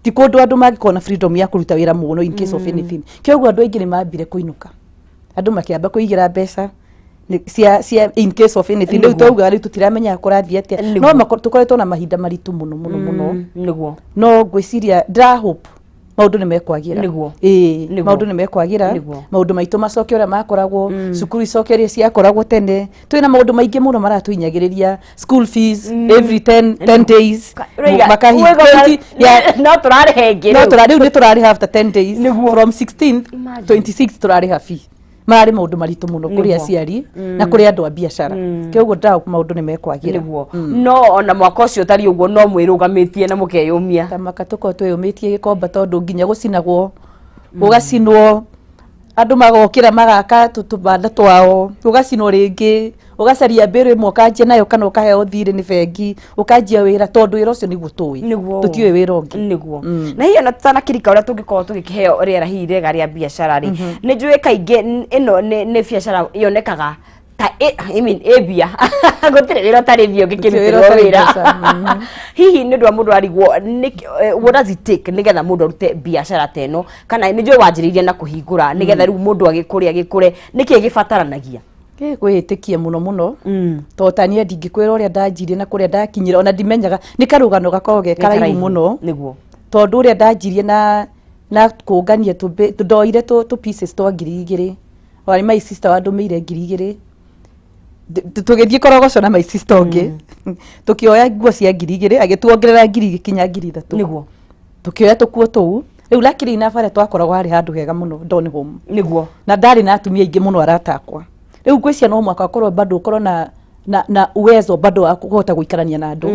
Ti kũndũ andũ mangĩkorwo na freedom ya kũruta wĩra mũno in case of anything. Kĩoguo andũ aingĩ nĩ mambire kũinũka, andũ makĩamba kũigĩra mbeca cia in case of anything. Rĩu twaugaga rĩu tũtiramenyaga kũrathiĩ atĩa, no tũkoretwo na mahinda maritũ mũno mũno mũno. No ngwĩciria ndĩra hope maũndũ nĩ mekwagĩra. Ĩĩ, maũndũ nĩ mekwagĩra. Maũndũ maitũ macoke ũrĩa makoragwo, cukuru icoke ũrĩa ciakoragwo tene. Twĩna maũndũ maingĩ mũno maratũinyagĩrĩria, school fees every 10 days. Makahi 20, yeah. No tũrarĩha ĩngĩ. No rĩu. Rĩu nĩ tũrarĩha after 10 days. From 16th, 26 tũrarĩha fee. Mararĩ maũndũ maritũ mũno kũrĩ aciari na kũrĩ andũ a biacara. Kĩoguo ndĩrahope maũndũ nĩ mekwagĩra. No ona mwaka ũcio ũtariĩ ũguo, no mwĩrũgamĩtie na mũkeyũmia. Tamaka tũkorwo twĩyũmĩtie gĩkomba, tondũ nginya gũcinagwo, gũgacinwo, andũ magokĩra magaka tũbanda twao, gũgacinwo rĩngĩ, ũgacaria mbĩrũ ĩmwe ũkanjia nayo, kana ũkaheo thirĩ nĩ bengi ũkanjia wĩra, tondũ wĩra ũcio nĩguo tũĩ. Tũtiũĩ wĩra ũngĩ. Na hihi ona tũtanakĩrika ũrĩa tũngĩkorwo tũgĩkĩheo rĩera hihi rĩega rĩa biacara rĩ, nĩ njũĩ kaingĩ ĩno nĩ biacara yonekaga ta I mean, ĩ mbia, gũtirĩ wĩra ũtarĩ mbia Gũtirĩ wĩra ũngĩkĩrutĩrwo ũtarĩ wĩra. mbeca. Hihi nĩ ũndũ wa mũndũ arigwo what does it take nĩgetha mũndũ arute biacara ta ĩno? Kana nĩ njũĩ wanjĩrĩirie na kũhingũra, nĩgetha rĩu mũndũ agĩkũre agĩkũre, nĩkĩ gĩbataranagia? Kwĩĩtĩkia mũno mũno, tondũ ta niĩ ndingĩkwĩra ũrĩa ndanjirie na kũrĩa ndakinyire, ona ndimenyaga. Nĩ karũgano gakoragwo ge karaihu mũno, tondũ ũrĩa ndanjirie na kũngania ndoire tũ pieces twa 2000. Warĩ my sister wandũmĩire 2000, tũgĩthiĩ korogoco na my sister ũngĩ, tũkĩoya nguo cia 2000, agĩtuongerera ngiri, igĩkinya 3000. Tũkĩoya tũkuo tũu. Rĩu lakiri na barĩa twakoragwo harĩ handũ hega mũno, Donholm. Na ndarĩ na atumia aingĩ mũno arata akwa. Rĩu ngwĩciria no mwaka ũkorwo bado ũkorwo na uwezo bado wa kũhota gũikarania na andũ,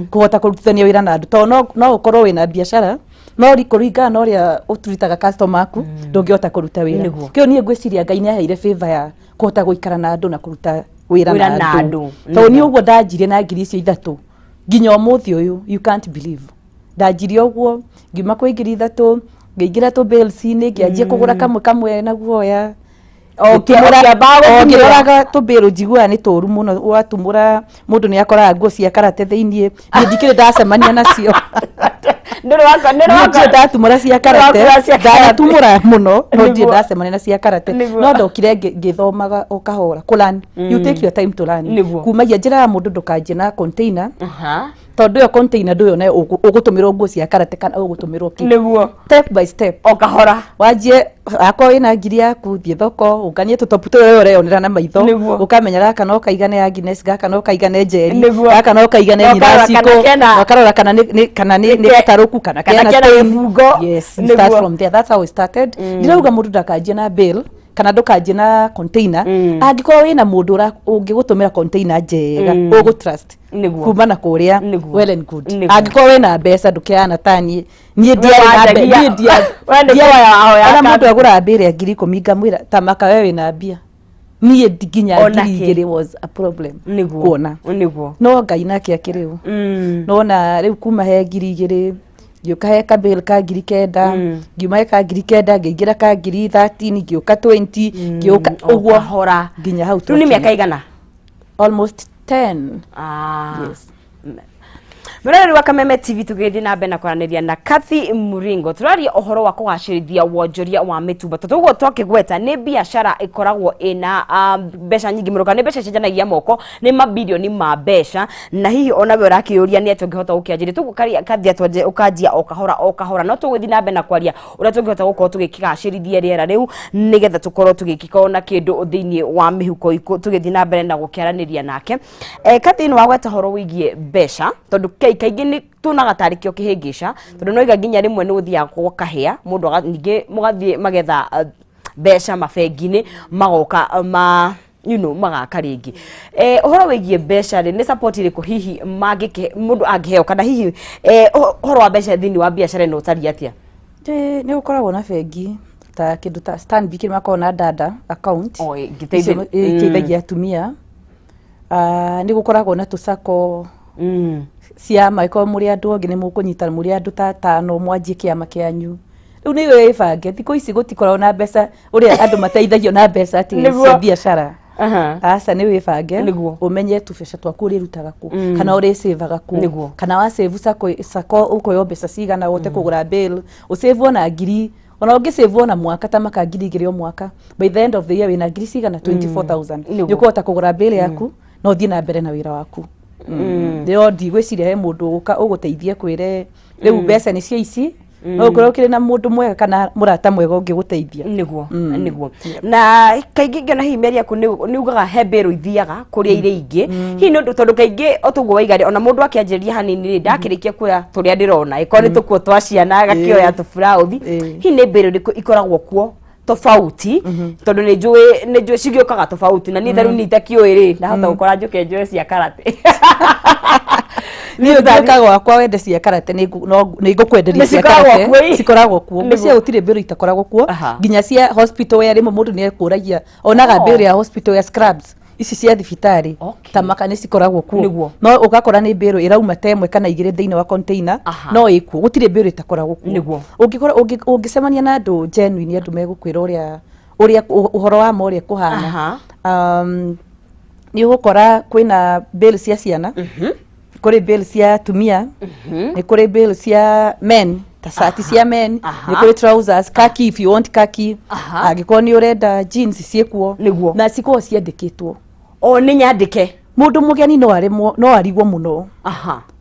kũhota kũrutithania wĩra na andũ, tondũ no ũkorwo wĩna biacara, no kũringana na ũrĩa ũturitaga customer aku, ndũngĩhota kũruta wĩra. Kĩo niĩ ngwĩciria Ngai nĩ aheire favor ya kũhota gũikara na andũ na kũruta wĩra Wĩra na na andũ, andũ. tondũ niĩ ũguo ndanjirie na 3000 nginya ũmũthĩ ũyũ, you can't believe ndanjirie ũguo. Ngiuma kwĩ 3000, ngĩingĩra tũ bales-inĩ, ngĩanjia kũgũra kamwe kamwe na guoya. Ũkĩambaga O gũthimĩra. Ngĩroraga tũmbĩrũ, njiguaga nĩ tũru mũno. Watumũra, mũndũ nĩ akoraga nguo cia karate thĩiniĩ. Niĩ ndikĩrĩ ndacemania nacio. Ndũrĩ wako ndũrĩ Niĩ wako ndirĩ ndatumũra cia karate. Ndũrakua cia karate. Ndanatumũra mũno, no ndirĩ ndacemania na cia karate. No ndokire ngĩthomaga o kahora kũ learn. You take your time to learn. Kumagia njĩra ya mũndũ, ndũkanjie na container, tondũ ĩyo container ndũyona ũgũtũmĩrwo nguo cia karate kana ũgũtũmĩrwo kĩ. Step by step. O kahora. Wanjie akorwo wĩna ngiri yaku, thiĩ thoko, ũnganie tũtopu tũrĩa ũreyonera na maitho. Ũkamenya gaka no kaigane Agnes, gaka no kaigane Njeri, gaka no kaigane Na ũkarora Nyiracikũ. kana kena- Na ũkarora kana nĩ gatarũku kana kana kena kena stain. gĩbungo. Yes, you start from there. That's how I started. Ndirauga mũndũ ndakanjie na bale kana ndũkanjie na container. Angĩkorwo wĩna mũndũ ũngĩgũtũmĩra container njega, ũgũ trust kuma na kũrĩa, well and good. Angĩkorwo wĩna mbeca, ndũkeana ta niĩ. Niĩ ndiarĩ na wanjagia. niĩ We nĩ kuoya wahoya ona mũndũ agũraga mbĩrĩ ya 10,000, ngamwĩra ta maka we wĩna mbia. Niĩ nginya Ona ngiri kĩ. igĩrĩ was a problem kuona. No Ngai nake akĩrĩ ũ. Nona rĩu kuma he 2000, ngĩũka he kabĩl ka 9000. Ngiuma he ka 9000, ngĩingĩra ka 13,000, ngĩũka 20, ngĩũka O ũguo kahora. nginya hau Rĩu nĩ twakinya. mĩaka igana? Almost 10. Yes. Mwĩroreri wa Kameme TV, tũgĩthiĩ na mbere na kwaranĩria na Cathy Muringo, tũraria ũhoro wa kũgacĩrithia wonjoria wa mĩtumba, tondũ ũguo twakĩgweta nĩ biacara ĩkoragwo ĩna mbeca nyingĩ mũno, kana nĩ mbeca icenjanagia moko, nĩ mabilioni ma mbeca. Na hihi ona we ũrakĩũria nĩ atĩa ũngĩhota gũkĩanjĩria, tũgũkaria Cathy atwanje ũkanjia o kahora o kahora. No tũgũthiĩ na mbere na kwaria ũrĩa tũngĩhota gũkorwo tũgĩkĩgacĩrithia rĩera rĩu, nĩgetha tũkorwo tũgĩgĩkorwo na kĩndũ thĩinĩ wa mĩhuko itũ, tũgĩthiĩ na mbere na gũkĩaranĩria nake. Cathy, nĩ wagweta ũhoro wĩgiĩ mbeca, tondũ kaingĩ nĩ tuonaga tarĩ kĩo kĩhĩngĩca, tondũ noiga nginya rĩmwe nĩ ũthiaga gũkahĩa mũndũ ningĩ mũgathiĩ magetha mbeca mabengi-inĩ, magoka ma magaka rĩngĩ. Ũhoro wĩgiĩ mbeca rĩ, nĩ support ĩrĩkũ hihi mangĩkĩ mũndũ angĩheo, kana hihi ũhoro wa mbeca thĩinĩ wa biacara ĩno ũtariĩ atĩa? Nĩ gũkoragwo na bengi ta kĩndũ ta Stanbic, nĩ makoragwo na dada account. O, Icio iteithagia atumia. Ah, nĩ gũkoragwo na tũsacco cia mangĩkorwo mũrĩ andũ angĩ nĩ mũkũnyitana, mũrĩ andũ ta atano, mwanjie kĩama kĩanyu. Rĩu nĩ wĩbange. Thikũ ici gũtikoragwo na mbeca ũrĩa andũ mateithagio na mbeca atĩ cia biacara. Aca, nĩ wĩbange. Ũmenye tũbeca twaku ũrĩrutaga kũ kana ũrĩcĩvaga kũ. Kana wa save sacco, sacco ũkoywo mbeca cigana ũhote kũgũra bale, ũsave ona ngiri, ona ũngĩsave ona mwaka ta maka 2000 o mwaka, by the end of the year wĩna ngiri cigana? 24,000. Nĩ ũkũhota kũgũra bale yaku na ũthiĩ na mbere na wĩra waku. Rĩo ndigwĩciria he mũndũ ũgũka ũgũteithie kwĩre rĩu mbeca nĩ cia ici. No ũkorwo ũkĩrĩ na mũndũ mwega kana mũrata mwega ũngĩgũteithia. Nĩguo, na kaingĩ ngĩona hihi mĩario yaku nĩ ugaga he mbĩrũ ithiaga kũrĩa iria ingĩ, hihi nĩ ũndũ tondũ kaingĩ o toguo waiga rĩ, ona mũndũ akĩanjĩrĩria hanini rĩ, ndakĩrĩkia kuoya tũrĩa ndĩrona ĩkorwo nĩ tũkuo twa ciana, agakĩoya tũburauthi. Hihi nĩ mbĩrũ ĩrĩkũ ikoragwo kuo tofauti? Tondũ nĩ njũĩ cigĩũkaga tofauti, na niĩ ta rĩu niĩ itakĩũĩ rĩ, ndahota gũkora njũke njoe cia karate. Niĩ ũngĩũka gwakwa wende cia karate, nĩ ngũkwenderia Nĩ cia cikoragwo karate. kuo ĩ? Cikoragwo kuo. Ngwĩciria gũtirĩ mbĩrũ itakoragwo kuo. Nginya cia hospital wear, rĩmwe mũndũ nĩ ekũragia onaga mbĩrũ ya hospital wear, scrubs ici cia thibitarĩ, ta maka nĩ cikoragwo kuo. No ũgakora nĩ mbĩrũ ĩrauma ta ĩmwe kana igĩrĩ thĩinĩ wa container. No ĩkuo, gũtirĩ mbĩrũ ĩtakoragwo kuo. Ũngĩkorwo ũngĩcemania na andũ genuine, andũ megũkwĩra ũrĩa ũhoro wa ma ũrĩa kũhana. Nĩ ũgũkora kwĩna bale cia ciana, kũrĩ bale cia atumia, nĩ kũrĩ bale cia men, ta cati cia men, nĩ kũrĩ trousers, khaki if you want khaki. Angĩkorwo nĩ ũrenda jeans, ciĩkuo. Na cikoragwo ciandĩkĩtwo. O nĩ nyandĩke. Mũndũ mũgeni no aremwo, no arigwo mũno.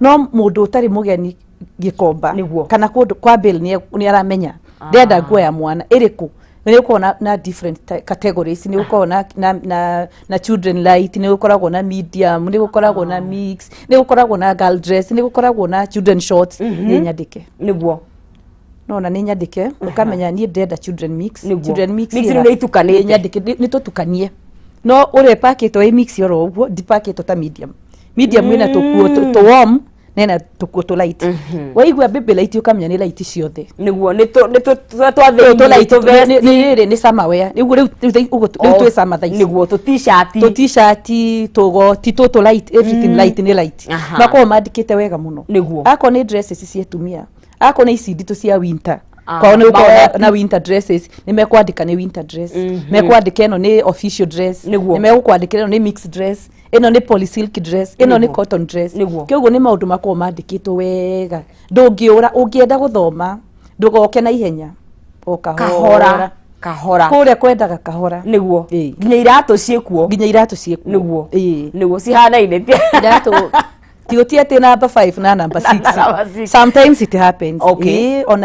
No mũndũ ũtarĩ mũgeni Gĩkomba kana kũndũ kwa bale nĩ aramenya ndĩrenda nguo ya mwana ĩrĩkũ. Nĩ gũkoragwo na different categories, nĩ gũkoragwo na children light, nĩ gũkoragwo na medium, nĩ gũkoragwo na mix, nĩ gũkoragwo na girl dress, nĩ gũkoragwo na children shorts. Nĩ nyandĩke. Nona nĩ nyandĩke, ũkamenya niĩ ndĩrenda children mix. Children mix. Mix rĩu nĩ itukanĩte. Nĩ nyandĩke, nĩ tũtukanie, no ũrĩa ĩpakĩtwo ĩ mix oro ũguo, ndipakĩtwo ta medium. Medium ĩna tũkuo tũ warm na ĩna tũkuo tũ light. Waigua baby light, ũkamenya nĩ light ciothe. Nĩguo, nĩ tũ nĩ tũ tũ twa Tũ thĩinĩ light tũ vest. Nĩ rĩrĩ nĩ summer wear. Rĩu rĩu ũguo rĩu twĩ summer thaa ici. Nĩguo, tũ t-shirt. Tũ t-shirt, tũgoti tũtũ light, everything light nĩ light. Makoragwo mandĩkĩte wega mũno. Akorwo nĩ dresses cia atumia, akorwo nĩ ici nditũ cia winter, kwao nĩ gũkoragwo na winter dresses, nĩ mekwandĩka nĩ winter dress, mekwandĩka ĩno nĩ official dress, nĩ megũkwandĩkĩra ĩno nĩ mixed dress, ĩno nĩ polysilk dress, ĩno nĩ cotton dress. Kĩoguo nĩ maũndũ makoragwo mandĩkĩtwo wega, ndũngĩũra. Ũngĩenda gũthoma, ndũgoke na ihenya, o kahora. Kahora. Kahora. Kũrĩa kwendaga kahora. Nginya iratũ ciĩkuo. Nginya iratũ ciĩkuo. Nĩguo cihanaine. Iratũ ti atĩ number 5 na number Na 6. number 6. Sometimes it happens.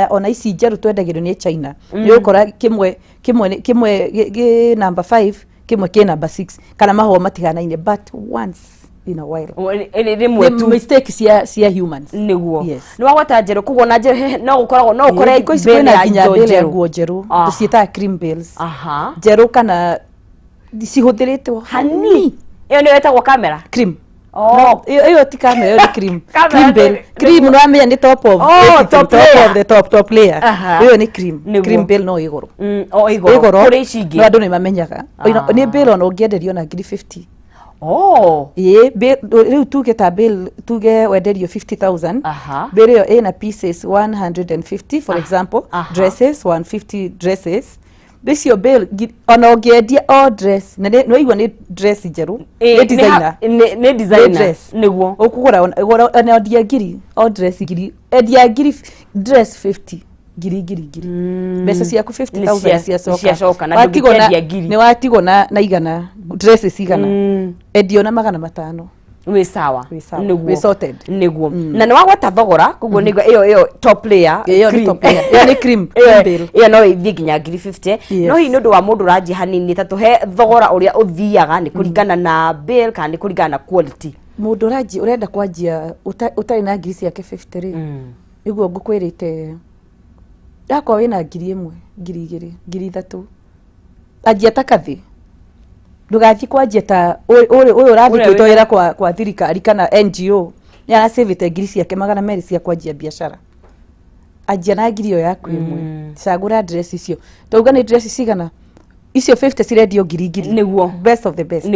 Ona ici njerũ twendagĩrio nĩ China, nĩ ũkora kĩmwe gĩ number 5, kĩmwe kĩ number 6, kana mahũa matiganaine, but once in a while. Rĩmwe Nĩ tu. Mistake cia humans. Yes. Nĩ wagweta njerũ, koguo na njerũ no gũkoragwo no ũkore Thikũ ici bale kwĩna ya nginya indo bale ya njerũ. nguo njerũ. Tũciĩtaga cream bales. Njerũ kana cihũthĩrĩtwo Hani ĩyo nĩyo ĩtagwo kamera. Cream. Oh. No, ĩyo ti kamera, ĩyo nĩ cream. Camera. Cream bale. Cream, nĩ wamenya nĩ top of Oh, everything, top top layer. of the top, top layer. Ĩyo nĩ cream. Cream bale no ĩgoro. O igũrũ. Ĩgoro. Kũrĩ ici ingĩ. No andũ nĩ mamenyaga. Nĩ bale ona ũngĩenderio na ngiri 50. Ĩĩ, rĩu tuge ta bale, tuge wenderio 50,000. Bale ĩyo ĩna pieces 150, for example, dresses 150 dresses. Icio bale ona ũngĩendia o dress, na nĩ waigua nĩ dress njerũ, nĩ designer. Nĩ Nĩ designer. Dress. Ũkũgũra ona endia ngiri o dress ngiri, endia ngiri dress 50, ngiri ngiri ngiri, mbeca ciaku 50,000 ciacoka. Ciacoka, na Watigwo ndũngĩkĩendia ngiri. Nĩ watigwo na igana, dresses 100, endio na 500. Wĩ sawa. Wĩ sawa. Wĩ sorted. Nĩguo, na nĩ wagweta thogora, koguo nĩguo ĩyo top layer. Ĩyo nĩ Cream. Top layer. Ĩyo nĩ cream, cream bale. Ĩyo no ĩthiĩ nginya ngiri 50. No hihi nĩ ũndũ wa mũndũ ũranjia hanini, ta tũhe thogora ũrĩa ũthiaga, nĩ kũringana na bale kana nĩ kũringana na quality? Mũndũ ũranjia, ũrenda kwanjia ũtarĩ na ngiri ciake 50 rĩ, nĩguo ngũkwĩrĩte, akorwo wĩna 1000, 2000, 3000, anjia ta kathĩ. Ndũgathiĩ kwanjia ta ũyũ ũrathiĩ Ũrĩa kwĩtwo wĩra kwa thirikari kana NGO, nĩ aracĩvĩte ngiri ciake 200 cia kwanjia biacara. Anjia na ngiri ĩyo yaku ĩmwe, cagũra dress icio, tauga nĩ dress cigana icio 50 cirendio ngiri ngiri. Best of the best.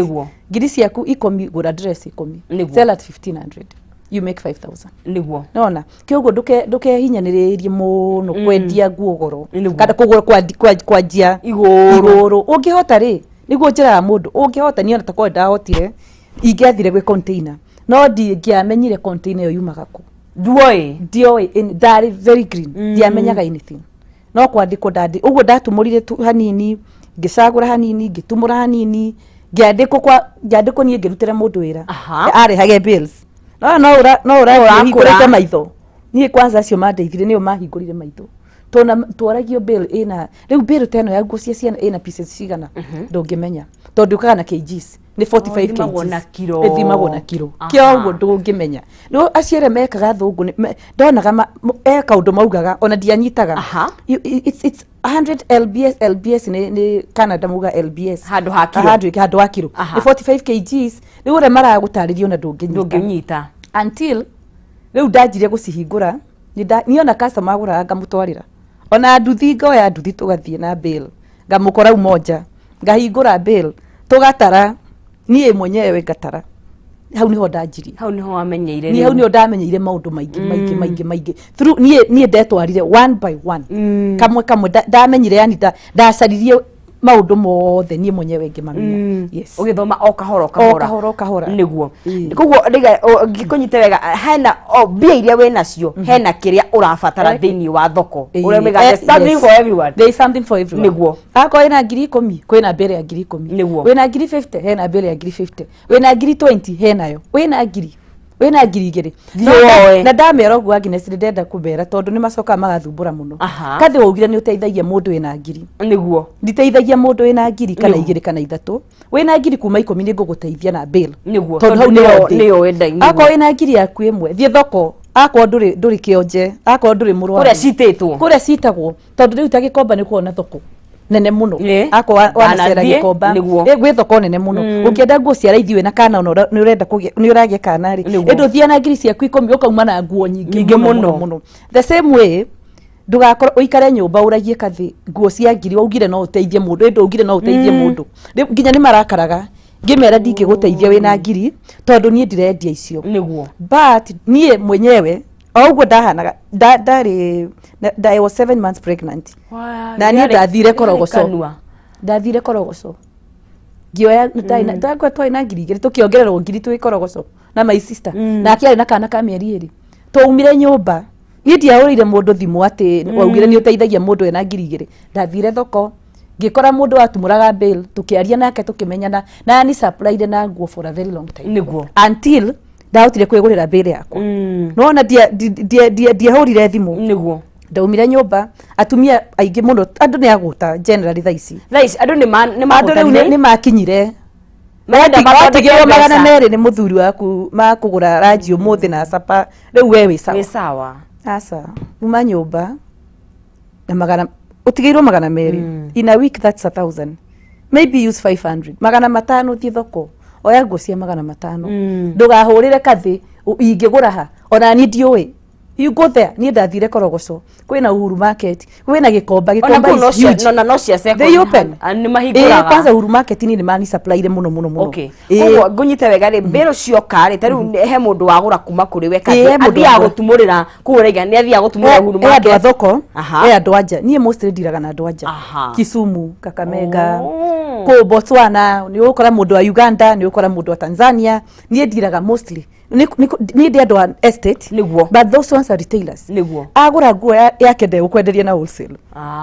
Ngiri ciaku 10, gũra dress 10. Sell at 1500, you make 5000. Nona kĩoguo ndũkehinyanĩrĩrie mũno kwendia nguo goro kana kũgũra kwanjia Igũrũ. Igũrũ. Ũngĩhota rĩ, Nĩguo njĩraga mũndũ ũngĩhota, niĩ ona takorwo ndahotire ingĩathire gwĩ container, no ndingĩamenyire container ĩyo yumaga kũ. Nduoĩ. Ndioĩ, ndarĩ very green, ndiamenyaga anything, no kwandĩkwo ndandĩ ũguo ndatumũrire tu hanini, ngĩcagũra hanini, ngĩtumũra hanini, ngĩandĩkwo kwa ngĩandĩkwo niĩ ngĩrutĩra mũndũ wĩra arĩhage bills, no no ũra no ũrakũra. Ũrahingũrĩte maitho. Niĩ kwanza acio mandeithirie nĩo mahingũrire maitho, tona twaragio bill ĩna rĩu bill ta ĩno ya nguo cia ciana ĩna pieces cigana, ndũngĩmenya tondũ ũkaga na kgs nĩ 45 Ĩthimagwo kgs. Na kiro. Ĩthimagwo na kiro. Kĩoguo ndũngĩmenya. Rĩu acio arĩa mekaga thũngũ ndonaga e kaũndũ maugaga ona ndianyitaga. It's 100 lbs. Lbs nĩ Canada mauga lbs. Handũ ha kiro. Handũ ha kiro. Nĩ 45 kgs. Rĩu ũrĩa maragũtarĩria ona ndũngĩnyita. Ndũngĩnyita. Until rĩu ndanjirie gũcihingũra, niĩ ona customer agũraga ngamũtwarĩra ona nduthi, ngoya nduthi tũgathiĩ na bill, ngamũkora Umoja, ngahingũra bill, tũgatara, niĩ mwenyewe ngatara. Hau niho ndanjirie. Hau niho wamenyeire. Niĩ hau niho ndamenyeire maũndũ maingĩ maingĩ maingĩ maingĩ through niĩ ndetwarire one by one, kamwe kamwe, ndamenyire yani ndacaririe maũndũ mothe niĩ mwenyewe ngĩmamenya, yes. Ũgĩthoma o kahora o kahora. O kahora o kahora. Nĩguo. Koguo rĩga ngĩkũnyite wega, hena o mbia iria wĩ nacio, hena kĩrĩa ũrabatara thĩinĩ wa thoko ũrĩa wĩga, there's something for everyone. There is something for everyone. Akorwo wĩna 10,000, kwĩna mbere ya 10,000. Wĩna 50,000, hena mbere ya 50,000. Wĩna 20,000, henayo. Wĩna ngiri, wĩna 2,000. Thiĩ woe. Na ndamera ũguo, Agnes, nĩ ndenda kũmera tondũ nĩ macokaga magathumbũra mũno. Kathĩ waugire nĩ ũteithagia mũndũ wĩna ngiri. Nditeithagia mũndũ wĩna ngiri kana igĩrĩ kana ithatũ. Wĩna ngiri kuma 10 nĩ ngũgũteithia na bill. Tondũ hau nĩho ndĩ. Nĩyo wenda. Akorwo wĩna ngiri yaku ĩmwe, thiĩ thoko, akorwo ndũrĩ kĩonje, akorwo ndũrĩ mũrwaru. Kũrĩa citĩtwo. Kũrĩa citagwo, tondũ rĩu ta Gĩkomba nĩ kuona thoko nene mũno. Akorwo wanacera Ndanathiĩ, Gĩkomba, gwĩ thoko nene mũno. Ũngĩenda nguo cia raithi wĩna kana, ona nĩ ũrenda kũgĩa, nĩ ũragĩa kana rĩ, ĩndĩ ũthiĩ na ngiri ciaku 10 ũkauma na nguo nyingĩ Nyingĩ mũno mũno. Mũno mũno. The same way, ndũgakorwo ũikare nyũmba ũragie kathĩ nguo cia ngiri, waugire no ũteithie mũndũ, ĩndĩ ũugire no ũteithie mũndũ. Rĩu nginya nĩ marakaraga ngĩmera ndingĩgũteithia wĩna ngiri tondũ niĩ ndirendia icio. But niĩ mwenyewe o ũguo ndahanaga, ndarĩ I was 7 months pregnant na niĩ ndathire Korogoco. Kanua. Ndathire Korogoco ngĩoya, ndakwa twarĩ na 2,000, tũkĩongererwo ngiri twĩ Korogoco na my sister, nake arĩ na kana ka mĩeri 2. Twaumire nyũmba, niĩ ndiahũrĩire mũndũ thimũ atĩ waugire nĩ ũteithagia mũndũ wĩna 2,000. Ndathire thoko ngĩkora mũndũ watumũraga bill, tũkĩaria nake, tũkĩmenyana na ni supplied na nguo for a very long time until ndahotire kwĩgũrĩra bill yakwa. Nona ndiahũrire thimũ. Ndaumire nyũmba, atumia aingĩ mũno, andũ nĩ agũta generally thaa ici. Thaa ici andũ nĩ Andũ rĩu nĩ makinyire. Marenda mathondeke Watigĩrwo magana mbeca. 2 nĩ mũthuri waku makũgũra ranji ũmũthĩ na capa, rĩu we wĩ sawa. Wĩ sawa. Aca, uma nyũmba na magana, ũtigĩirwo 200 in a week, that's 1,000, maybe use 500, 500, thiĩ thoko oya nguo cia 500. Ndũgahũrĩre kathĩ ingĩgũra ha, ona niĩ ndiũĩ. You go there. Niĩ ndathire Korogoco, kwĩna Uhuru Market, kwĩna Gĩkomba. Ona Gĩkomba kũu no is huge. na no cia second They open. hand. Ah, nĩ Ĩĩ, mahingũraga. Kwanza Uhuru Market niĩ nĩ mani supplyire mũno mũno mũno. Koguo ngũnyite wega rĩ, mbĩrũ cioka rĩ, ta rĩu he mũndũ wagũra kuma kũrĩ we, Ĩĩ, he mũndũ athiaga wagũra. gũtumũrĩra kũu, ũraiga nĩ athiaga gũtumũrĩra Uhuru He andũ a Market. thoko, he andũ a nja. Niĩ mostly ndiraga na andũ a nja. Kisumu, Kakamega, kũu Botswana, nĩ ũgũkora mũndũ wa Uganda, nĩ ũgũkora mũndũ wa Tanzania. Niĩ ndiraga mostly niĩ ndĩ andũ a estate, but those ones are retailers. Agũra nguo yake ndegũkwenderia na wholesale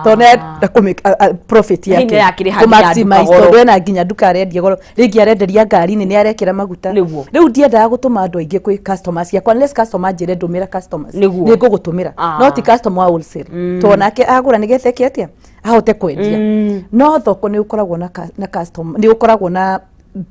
tondũ nĩarenda kũ make a profit yake. Nĩ arakĩrĩha Kũ nginya maximize nduka goro. Tondũ ena nginya nduka arendia goro, rĩngĩ arenderia ngari-inĩ, nĩ arekĩra maguta. Rĩu ndiendaga gũtũma andũ aingĩ kwĩ customers ciakwa unless customer anjĩre ndũmĩra customers, nĩ ngũgũtũmĩra, no ti customer wa wholesale, tondũ nake agũra nĩgetha eke atĩa, ahote kwendia. No thoko nĩ ũkoragwo na customer, nĩ ũkoragwo na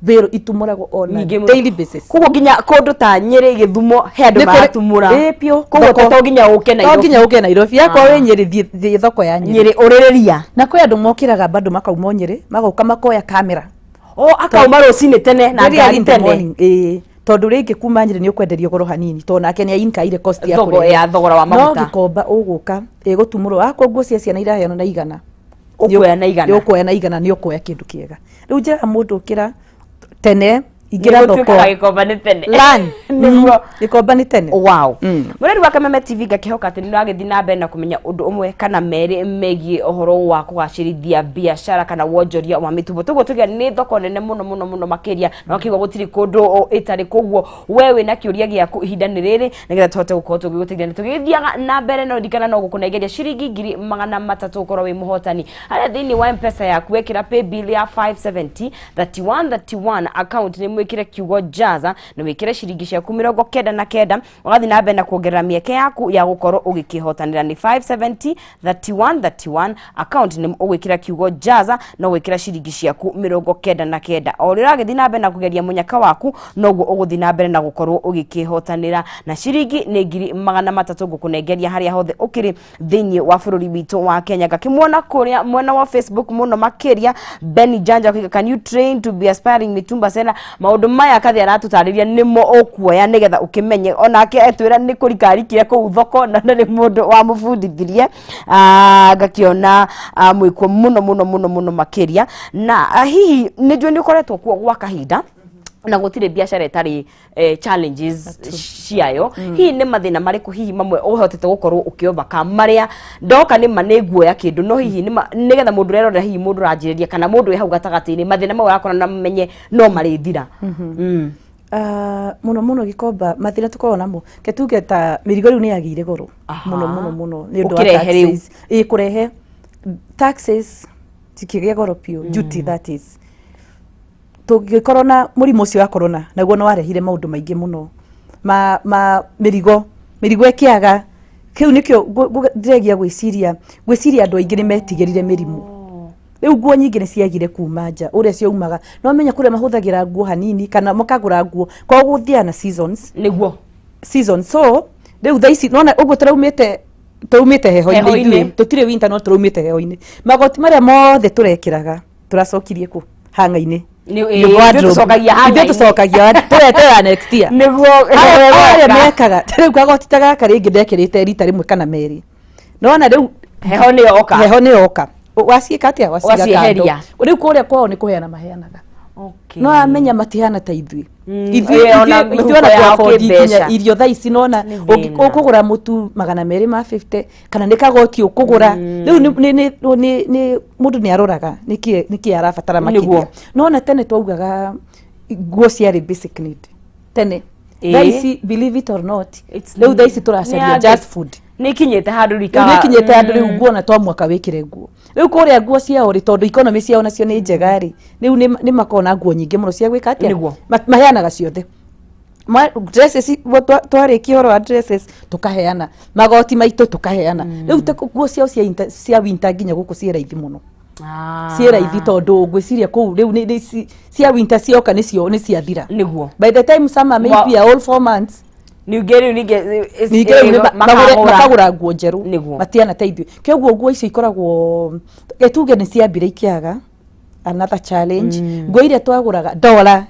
bale itumũragwo on a Nyingĩ mũno. daily basis. Koguo nginya kũndũ ta Nyĩrĩ, Gĩthumo, he andũ Nĩ kũrĩ- maratumũra. Ĩĩ, biũ. Koguo Thoko. to nginya ũke To Nairobi. nginya ũke Nairobi. Akorwo wĩ Nyĩrĩ, thiĩ thoko ya Nyĩrĩ. Nyĩrĩ ũrĩrĩria. Na kwĩ andũ mokĩraga bado makauma o Nyĩrĩ, magoka makoya kamera. O akauma rũcinĩ tene na Very early ngari in the tene. morning, ĩĩ, tondũ rĩngĩ kuma Nyĩrĩ nĩ ũkwenderio goro hanini tondũ nake nĩ ainkaire cost ya Thogo kũrehe. ya thogora wa No maguta. Gĩkomba ũgũka ĩgũtumũrwo, akorwo nguo cia ciana iraheanwo na 100, Ũkuoya na 100. Nĩ ũkuoya na 100, nĩ ũkuoya kĩndũ kĩega. Rĩu njĩraga mũndũ ũkĩra tene. Ingĩra thoko. Gũtuĩkaga Gĩkomba nĩ tene. Learn. Nĩguo. Gĩkomba nĩ tene. Wow. Mũreri wa Kameme TV, ngakĩhoka atĩ nĩ ũragĩthiĩ na mbere na kũmenya ũndũ ũmwe kana merĩ megiĩ ũhoro wa kũgacĩrithia biacara kana wonjoria wa mĩtumbo. Toguo tuge nĩ thoko nene mũno mũno mũno makĩria, na wakĩigua gũtirĩ kũndũ ĩtarĩ. Koguo we wĩna kĩũria gĩaku, ihinda nĩ rĩrĩ nĩgetha tũhote gũkorwo tũgĩgũteithia. Na tũgĩthiaga na mbere, no ririkana no gũkũnengeria ciringi 300,000 ũkorwo wĩ mũhotani harĩa thĩinĩ wa Mpesa yaku. Wekĩra paybill ya 570 31 31, account nĩ mwĩkĩre kiugo jaza na wĩkĩre ciringi ciaku 99, ũgathiĩ na mbere na kuongerera mĩeke yaku ya gũkorwo ũgĩkĩhotanĩra. Nĩ 570 31 31, account nĩ ũgwĩkĩra kiugo jaza na ũgwĩkĩra ciringi ciaku 99. O ũrĩa ũragĩthiĩ na mbere na kũgeria mũnyaka waku, noguo ũgũthiĩ na mbere na gũkorwo ũgĩkĩhotanĩra, na ciringi nĩ 300,000 ngũkũnengeria harĩa hothe ũkĩrĩ thĩinĩ wa bũrũri witũ wa Kenya. Ngakĩmuona kũrĩa mwena wa Facebook mũno makĩria Benny Janja akiuga, "Can you train to be aspiring mitumba seller?" Maũndũ maya Kathi aratũtarĩria nĩmo ũkuoya nĩgetha ũkĩmenye. Onake etwĩra nĩ kũrikarikire kũu thoko na nĩ mũndũ wamũbundithirie. Ngakĩona mwĩkuo mũno mũno mũno mũno makĩria. Na hihi nĩ njũĩ nĩ ũkoretwo kuo gwa kahinda, na gũtirĩ biacara ĩtarĩ challenges ciayo. Hihi nĩ mathĩna marĩkũ hihi mamwe ũhotete gũkorwo ũkĩovaka marĩa ndoka nĩ ma nĩ nguoya kĩndũ, no hihi nĩgetha mũndũ ũrerorera, hihi mũndũ ũranjĩrĩria kana mũndũ wĩ hau gatagatĩ-inĩ, mathĩna mau ũrakora na menye no marĩthira? Mũno mũno Gĩkomba mathĩna tũkoragwo namo, ke tuge ta mĩrigo rĩu nĩ yagĩire goro mũno mũno mũno nĩ ũndũ wa Ũkĩrehe rĩu. Taxes. Ĩ, kũrehe taxes cikĩgĩa goro biũ, duty that is. Tũngĩkorwo na mũrimũ ũcio wa corona, naguo nĩ warehire maũndũ maingĩ mũno ma mĩrigo ĩkĩaga. Kĩu nĩkĩo ndĩregia gwĩciria andũ aingĩ nĩ metigĩrire mĩrimũ. Rĩu nguo nyingĩ nĩ ciagire kuma nja ũrĩa ciaumaga. No menya kũrĩa mahũthagĩra nguo hanini kana makagũra nguo kwao, gũthiaga na seasons. Season. So rĩu thaa ici nona ũguo tũraumĩte heho-inĩ. Heho-inĩ. Ithuĩ tũtirĩ winter, no tũraumĩte heho-inĩ. Magoti marĩa mothe tũrekĩraga tũracokirie kũ hanga-inĩ. Ĩ, Wardrobe. ithuĩ tũcokagia Ithuĩ hanga-inĩ. tũcokagia, tũreterera next year. Arĩa mekaga rĩu kagoti ta gaka rĩngĩ ndekĩrĩte rita rĩmwe kana merĩ, nona rĩu Heho nĩ yoka. Heho nĩ yoka. Waciĩka atĩa? Waciga kando. Wacieheria. Rĩu kũrĩa kwao nĩ kũheana maheanaga. No amenya matihana ta ithuĩ. Ithuĩ Ĩ, ona ithuĩ mĩhuko ona yao tũ-afford nginya kĩmbeca. irio thaa ici nona Nĩ thĩna. ũkũgũra mũtu 250 kana nĩ kagoti ũkũgũra rĩu nĩ mũndũ nĩ aroraga nĩkĩ arabatara makĩria. Nona tene twaugaga nguo ciarĩ basic need tene. Thaa ici, believe it or not, rĩu thaa ici tũracaria just food. Nĩ ikinyĩte handũ Rĩu rikaga nĩ ikinyĩte handũ rĩu nguo na to mwaka wĩkĩre nguo. Rĩu kũrĩa nguo ciao rĩ, tondũ economy ciao nacio nĩ njega rĩ, rĩu nĩ makoragwo na nguo nyingĩ mũno cia gwĩka atĩa? Maheanaga ciothe. Dresses twarĩkia ũhoro wa dresses, tũkaheana magoti maitũ, tũkaheana rĩu ta nguo ciao cia winter nginya gũkũ ciĩ raithi mũno. Ciĩ raithi tondũ ngwĩciria kũu rĩu cia winter cioka nĩcio nĩ ciathira. By the time summer, maybe all 4 months, Ningĩ rĩu ningĩ ningĩ rĩu nĩ makagũra. Makagũra nguo njerũ. Matiana ta ithuĩ. Kĩoguo nguo icio ikoragwo, tuge nĩ ciambire ikĩaga, another challenge, nguo iria twagũraga dola.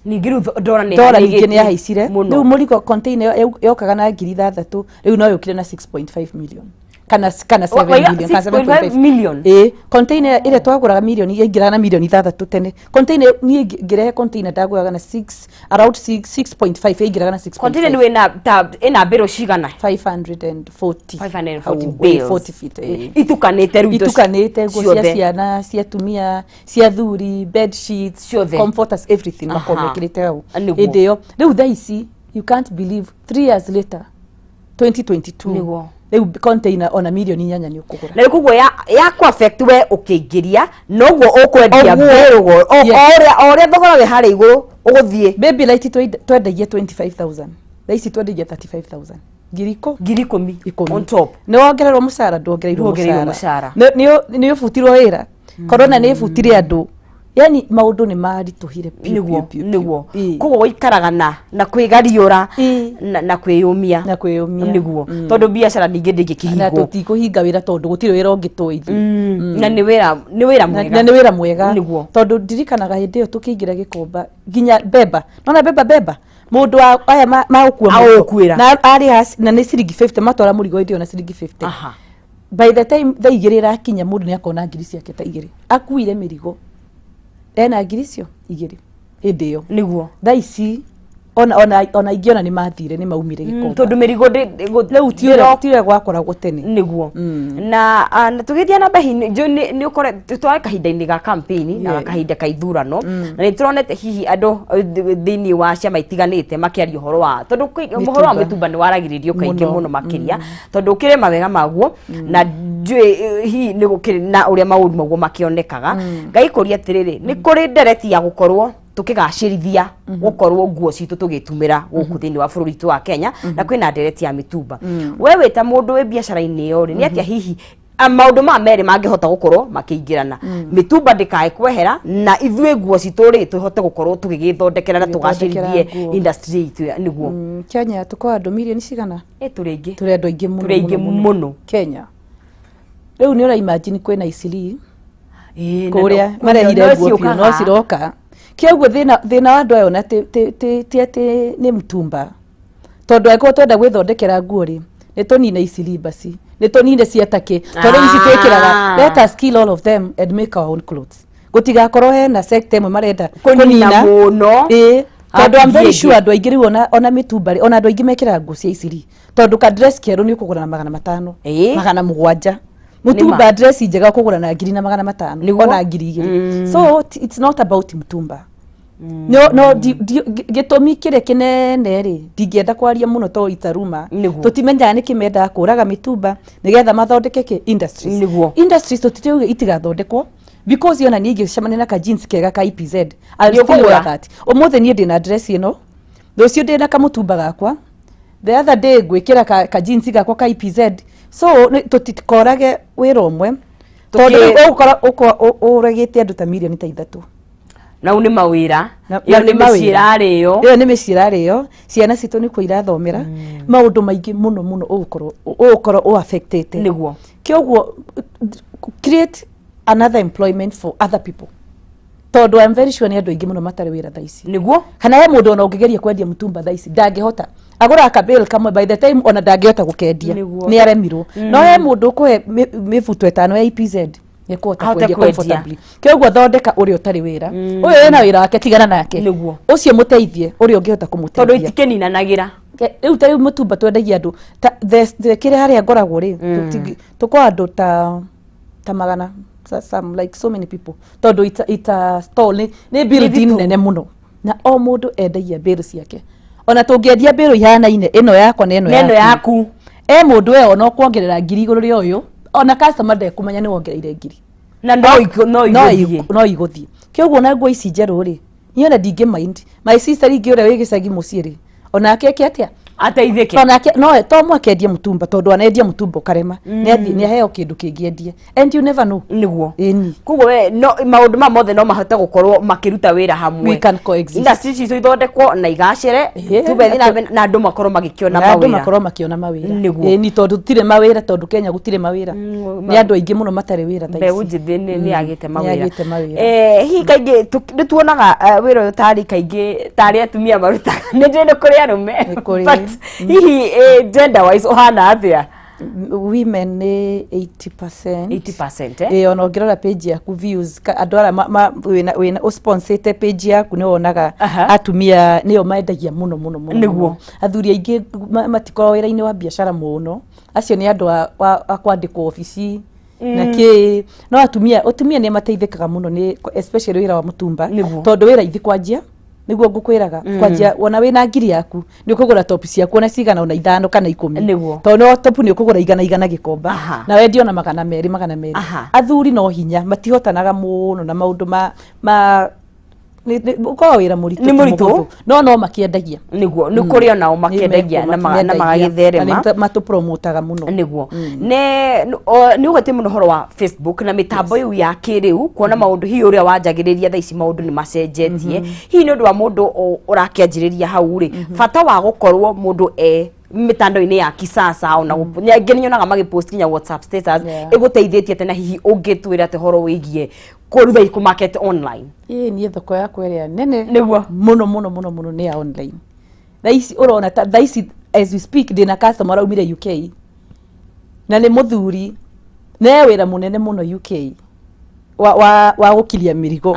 Ningĩ rĩu ndora nĩ Dola ningĩ nĩ yahaicire. Mũno. Rĩu mũrigo, container yokaga na 6,000, rĩu no yũkire na 6.5 million kana 7 Waiga million kana 6.5 7.5 million? Ĩ, container ĩrĩa twagũraga milioni, yaingĩraga na milioni 6 tene. Container niĩ ngĩrehe container ndagũraga na 6, around 6, 6.5, yaingĩraga na 6.5. Container nĩ wĩna ta ĩna mbĩrũ cigana? 540. 540 Hau, bales. 40 feet, ĩ. Itukanĩte rĩu indo Itukanĩte nguo cia ciothe. ciana, cia atumia, cia thuri, bed sheets, Ciothe. comforters, everything makorwo mekĩrĩte hau. Nĩguo. Hĩndĩ ĩyo rĩu thaa ici, you can't believe, 3 years later, 2022, rĩu container ona milioni 8 nĩ ũkũgũra. Na rĩu koguo ya ku affect we ũkĩingĩria noguo ũkwendia. Ũguo. Mbĩrũ o ũrĩa thogora wĩ harĩa igũrũ ũgũthiĩ. Baby light twendagia 25,000, thaa ici twendagia 35,000, ngiri ikũ 10,000. 10. On top. Nĩ wongererwo mũcara? Ndwongereirwo. Ndwongereirwo mũcara. Nĩ ũbutirwo wĩra. Corona nĩ ĩbutire andũ, yani maũndũ nĩ maritũhire biũ, biũ, biũ, biũ. Koguo gũikaraga na kwĩgariũra na kwĩyũmia. Na kwĩyũmia. Tondũ biacara ningĩ Na ndĩngĩkĩhingwo. Tũtikũhinga wĩra tondũ gũtirĩ wĩra ũngĩ tũĩ ithuĩ. Na nĩ wĩra mwega. Na nĩ wĩra mwega. Tondũ ndirikanaga hĩndĩ ĩyo tũkĩingĩra Gĩkomba, nginya mbemba, nona mbemba mbemba mũndũ wa aya magũkua mũrigo. Agũkuĩra. Na arĩ na nĩ ciringi 50 matwara mũrigo hĩndĩ ĩyo na ciringi 50. By the time thaa 2 ĩrakinya, mũndũ nĩ akona ngiri ciake ta igĩrĩ akuire mĩrigo, ena ngiri icio igĩrĩ. Hĩndĩ ĩyo. Thaa ici ona ingĩ ona nĩ mathire, nĩ maumire Gĩkomba. Tondũ mĩrigo Rĩu ti ũrĩa gwakoragwo tene. Nĩguo. Na tũgĩthiĩ na mbere, hihi nĩ ũkore twarĩ kahinda-inĩ ga campaign na kahinda ka ithurano, na nĩ tũronete hihi andũ thĩinĩ wa ciama itiganĩte makĩaria ũhoro wa, tondũ ũhoro wa Mĩtumba. mĩtumba nĩ waragĩrĩrio kaingĩ Mũno. mũno makĩria, tondũ ũkĩrĩ mawega maguo na ndiũĩ hihi nĩ gũkĩrĩ na ũrĩa maũru maguo makĩonekaga. Ngaikũria atĩrĩrĩ, nĩ kũrĩ ndereti ya gũkorwo tukigacĩrithia gũkorwo nguo citũ tũgĩtumĩra gũkũ thĩinĩ wa bũrũri witũ wa Kenya, na kwĩna ndereti ya mĩtumba? We wĩ ta mũndũ wĩ biacara-inĩ ĩyo rĩ, nĩ atĩa hihi maũndũ maya merĩ mangĩhota gũkorwo makĩingĩrana, mĩtumba ndĩkae kwehera na ithuĩ nguo citũ rĩ tũhote gũkorwo tũgĩgĩthondekera na Tũgĩthondekera tũgacĩrithie nguo. industry itũ nĩguo? Kenya tũkorwo andũ mirioni cigana? Ĩ, tũrĩ aingĩ. Tũrĩ andũ aingĩ mũno. Tũrĩ aingĩ mũno. Kenya rĩu nĩ ũra imagine kwĩna Isili Ĩ, na kũrĩa marehire no nguo biũ no ciũkaga. Ciroka kĩoguo thĩna wa andũ aya ona ti atĩ nĩ mtumba, tondũ angĩkorwo twenda gwĩthondekera nguo rĩ, nĩ tũnine Isili basi, nĩ tũnine cia takĩ, tondũ ici twĩkĩraga. Let us kill all of them and make our own clothes. Gũtigakorwo hena sector ĩmwe marenda kũnina mũno. Ĩĩ, tondũ I'm very Hatigĩngĩ. sure andũ aingĩ rĩu ona mĩtumba rĩ, ona andũ aingĩ mekĩraga nguo cia Isili, tondũ ka dress kerũ nĩ ũkũgũra na 500, 700. Mũtumba dress njega ũkũgũra na 1500, ona 2000. So it's not about mtumba. No gĩtũmi kĩrĩa kĩnene rĩ, ndingĩenda kwaria mũno tondũ it's a rumor. Tũtimenyaga nĩkĩ mendaga kũraga mĩtumba nĩgetha mathondeke kĩ industries. Industries tũtitiuge itigathondekwo, because ona niĩ ingĩcemania na ka jeans kega ka EPZ, I'll still Nĩũkũgũra. wear that. Ũmũthĩ niĩ ndĩna dress ĩno, rũciũ ndĩna kamũtumba gakwa, the other day ngwĩkĩra ka jeans gakwa ka EPZ. So tũtikorage wĩra ũmwe, tondũ rĩu ũgũkora ũragĩte andũ ta mirioni ta 3. Nau nĩ mawĩra. Ĩyo Na nĩ nĩ mĩciĩ mawĩra. ĩrarĩo. Ĩyo nĩ mĩciĩ ĩrarĩo, ciana citũ nĩkuo irathomera, maũndũ maingĩ mũno mũno ũgũkorwo ũ affectĩte. Kĩoguo create another employment for other people, tondũ I'm very sure nĩ andũ aingĩ mũno matarĩ wĩra thaa ici. Kana he mũndũ ona ũngĩgeria kwendia mũtumba thaa ici ndangĩhota, agũraga kabĩl kamwe, by the time ona ndangĩhota gũkendia. Nĩ aremirwo. No he mũndũ ũkũhe mĩbuto 5 ya EPZ nĩekũhota Ahote kwendia kwendia. comfortably. Kĩoguo thondeka ũrĩa ũtarĩ wĩra, ũyũ wĩna wĩra wake tigana nake, ũcio mũteithie ũrĩa ũngĩhota Tondũ kũmũteithia. itikĩninanagĩra. Rĩu ta rĩu mũtumba twendagia andũ ta kĩrĩa harĩa ngoragwo rĩ, tũkoragwo andũ ta magana some like so many people, tondũ it's a stall, nĩ building Thitũ. nene mũno, na o mũndũ endagia mbĩrũ ciake. Ona tũngĩendia mbĩrũ ihanaine, ĩno yakwa na ĩno na ĩno yaku, e mũndũ we ona ũkuongerera 1000 igũrũ rĩa ũyũ, ona customer ndekũmenya nĩ wongereire 1000. Na no no No igũthiĩ. No igũthiĩ. Kĩoguo na nguo ici njerũ rĩ, niĩ ona ndingĩ mind my sister ingĩ ũrĩa wĩ gĩcagi mũciĩ rĩ, onake eke atĩa? Ateithĩke. Onake no to mwakendie mũtumba, tondũ anendia mũtumba ũkarema, nĩ athiĩ nĩ aheo kĩndũ kĩngĩ endie, and you never know. Ĩni. Koguo we no maũndũ maya mothe no mahote gũkorwo makĩruta wĩra hamwe. We can coexist. Industry citũ ithondekwo na igacĩre, tube thiĩ na mbere na andũ makorwo magĩkĩona Na andũ mawĩra. Makorwo makĩona mawĩra. Ĩni, tondũ gũtirĩ mawĩra, tondũ Kenya gũtirĩ mawĩra, nĩ andũ aingĩ mũno matarĩ wĩra thaa Mbeũ ici. njĩthĩ nĩ yagĩte mawĩra. Nĩ yagĩte mawĩra. Hihi kaingĩ nĩ tuonaga wĩra ũyũ tarĩ kaingĩ tarĩ atumia marutaga, nĩ njũĩ nĩ kũrĩ arũme, Nĩ kũrĩ. but hihi gender wise ũhana atĩa? Women nĩ 80%. 80%, eh? Ĩĩ, ona ũngĩrora page yaku views andũ arĩa wĩna ũsponsĩte page yaku nĩ wonaga atumia nĩo mendagia mũno mũno mũno mũno. Athuri aingĩ matikoragwo wĩra-inĩ wa biacara mũno, acio nĩ andũ a kwandĩkwo obici na kĩ. No atumia, atumia nĩ mateithĩkaga mũno nĩ especially wĩra wa mũtumba, tondũ wĩ raithi kwanjia. Nĩguo ngũkwĩraga kwanjia, ona wĩna 1000 yaku nĩ ũkũgũra top ciaku ona cigana ona 5 kana 10. Tondũ no top nĩ ũkũgũra 100 100 gĩkomba, na wendia ona 200 200. Athuri no hinya matihotanaga mũno na maũndũ ma ũkoragwo wĩra mũritũ. Nĩ Ti mũritũ. mũhũthũ. No makĩendagia. Nĩguo, nĩ kũrĩ onao makĩendagia na magagĩtherema. Matũpromotaga mũno. Nĩguo nĩ ũgwete mũno ũhoro wa Facebook na mĩtambo ĩyo ya kĩrĩu, kuona maũndũ hihi ũrĩa wanjagĩrĩria, thaa ici maũndũ nĩ macenjetie. Hihi nĩ ũndũ wa mũndũ ũrakĩanjĩrĩria hau rĩ, bata wa gũkorwo mũndũ e mĩtandao-inĩ ya kisasa, ona angĩ nĩ nyonaga magĩpost nginya WhatsApp status, ĩgũteithĩtie atĩa? Na hihi ũngĩtwĩra atĩ ũhoro wĩgiĩ kũrutha kũ market online? Ĩĩ, niĩ thoko yakwa ĩrĩa nene mũno mũno mũno mũno nĩ ya online. Thaa ici ũrona ta thaa ici as we speak ndĩna customer araumire UK na nĩ mũthuri na e wĩra mũnene mũno UK wa gũkiria mĩrigo,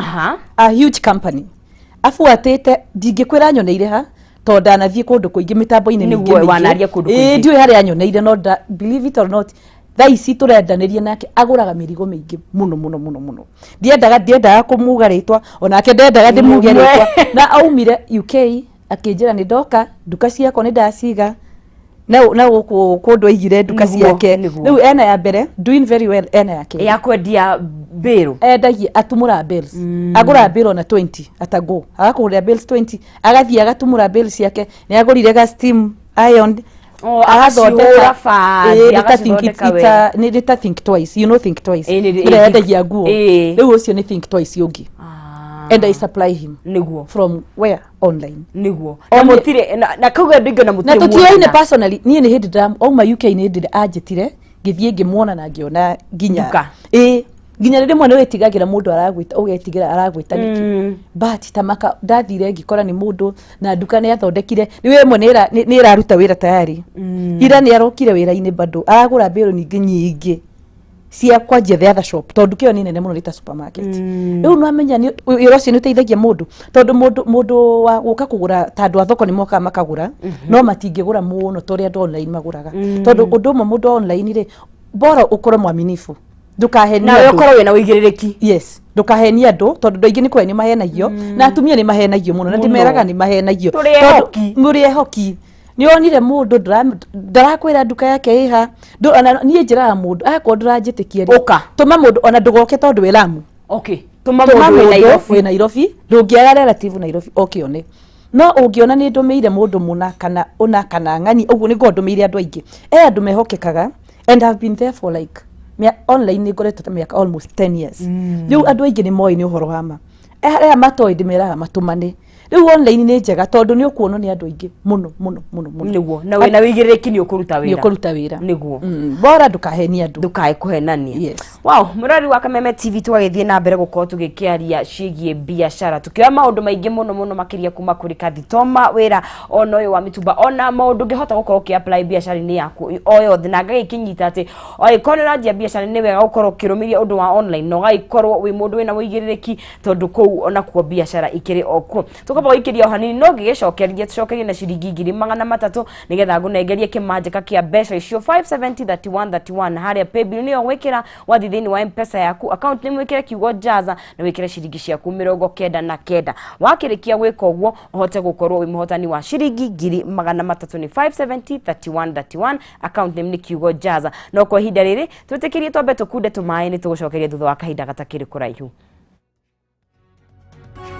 a huge company. Abuatĩte ndingĩkwĩra nyoneire ha tondũ ndanathiĩ kũndũ kũingĩ mĩtambo-inĩ mĩingĩ. Nĩguo, wanaria kũndũ kũingĩ. Ĩĩ, ndiũĩ harĩa nyoneire, no believe it or not, thaa ici tũrendanĩria nake agũraga mĩrigo mĩingĩ mũno mũno mũno mũno. Ndiendaga kũmuga rĩtwa, onake ndendaga ndĩmuge rĩtwa. Na aumire UK akĩnjĩra nĩ ndoka, nduka ciakwa nĩ ndaciga na gũkũ kũndũ aigire nduka ciake. Rĩu ena ya mbere doing very well, ena ya kerĩ ya kwendia bĩrũ, endagia atumũra bales, agũra bale na 20 atago agakũgũrĩra bales 20, agathiĩ agatumũra bales ciake. Nĩ agũrire ga steam iron, agathondeka nĩ ta Think Twice, you know Think Twice ĩrĩa yendagia nguo. Rĩu ũcio nĩ Think Twice ũngĩ, and I supply him. Niguo. From where? Online. Niguo. Na mutire na kauga ndingo na mutire. Na tutiaine personally, nie ni hindi ndam auma UK ni hindi anjitire ngithie ngimuona na ngiona nginya. Ĩ nginya rĩmwe nĩ wĩtigagĩra mũndũ aragwĩta, ũgetigĩra aragwĩta nĩkĩ. But tamaka ndathire ngĩkora nĩ mũndũ na nduka nĩ athondekire. Rĩu ĩmwe nĩ ĩraruta wĩra tayari. Ira nĩ arokire wĩra-inĩ bado aragũra mbĩrũ nyingĩ nyingĩ cia kwanjia the other shop, tondu kĩo nĩ nene mũno nĩ ta supermarket. Rĩu no amenya nĩ wĩra ũcio nĩ ũteithagia mũndũ, tondũ mũndũ wa gũka kũgũra ta andũ a thoko nĩ mokaga makagũra, no matingĩgũra mũno ta ũrĩa andũ online magũraga. Tondũ ũndũ ũmwe mũndũ online rĩ, bora ũkorwo mwaminifu, ndũkahenie andũ, nawe ũkorwo wĩna ũigĩrĩrĩki. Yes, ndũkahenie andũ, tondũ andũ aingĩ nĩ kũhenio mahenagio, na atumia nĩ mahenagio mũno, na ndĩmeraga nĩ mahenagio. Tũrĩ ehoki. Nĩ onire mũndũ ndarakwĩra nduka yake ĩha, niĩ njĩraga mũndũ akorwo ndũranjĩtĩkia rĩ, tũma mũndũ ona ndũgoke tondũ wĩ Lamu. Okay, tũma mũndũ wĩ Nairobi, ndũngĩaga relative Nairobi oke one. No ũngĩona nĩ ndũmĩire mũndũ mũna kana ũna kana ng'ani, ũguo nĩguo ndũmĩire andũ aingĩ. Andũ mehokekaga, and I've been there for like online nĩ ngoretwo ta mĩaka almost 10 years. Rĩu andũ aingĩ nĩ moĩ nĩ ũhoro wa ma. Arĩa matoĩ ndĩmeraga matũmane. Rĩu online nĩ njega tondũ nĩ ũkuonwo nĩ andũ aingĩ mũno mũno mũno mũno. Nĩguo, na wĩna ũigĩrĩrĩki nĩ ũkũruta wĩra. Nĩ ũkũruta wĩra. Nĩguo. Bora ndũkahenie andũ. Ndũkae kũhenania. Yes. Wow, mũrori wa Kameme TV tũgagĩthiĩ na mbere gũkorwo tũgĩkĩaria ciĩgiĩ biacara, tũkĩoya maũndũ maingĩ mũno mũno makĩria kuma kũrĩ Kathitoma wĩra ona ũyũ wa mĩtumba, ona maũndũ ũngĩhota gũkorwo ũkĩ apply biacara-inĩ yaku o yothe, na ngagĩkĩnyita atĩ angĩkorwo nĩ ũranjia biacara nĩ wega gũkorwo ũkĩrũmĩria ũndũ wa online, na ũgagĩkorwo wĩ mũndũ wĩna ũigĩrĩrĩki, tondũ kũu onakuo biacara ikĩrĩ o kuo. Tũkamba gũikĩria o hanini, no ngĩgĩcokeria tũcokerie na ciringi 300,000 nĩgetha ngũnengerie kĩmanjĩka kĩa mbeca icio 570 31 31 harĩa paybill nĩyo gwĩkĩra wathiĩ thĩinĩ wa M-Pesa yaku, account nĩ mwĩkĩre kiugo Jaza na wĩkĩre ciringi ciaku 99. Wakĩrĩkia gwĩka ũguo ũhote gũkorwo wĩ mũhotani wa ciringi 300,000 nĩ 570 31 31, account name nĩ kiugo Jaza. No kwa ihinda rĩrĩ twĩtĩkĩrie twambe tũkunde tũmaĩ, nĩ tũgũcokeria thutha wa kahinda gatakĩrĩ kũraihu.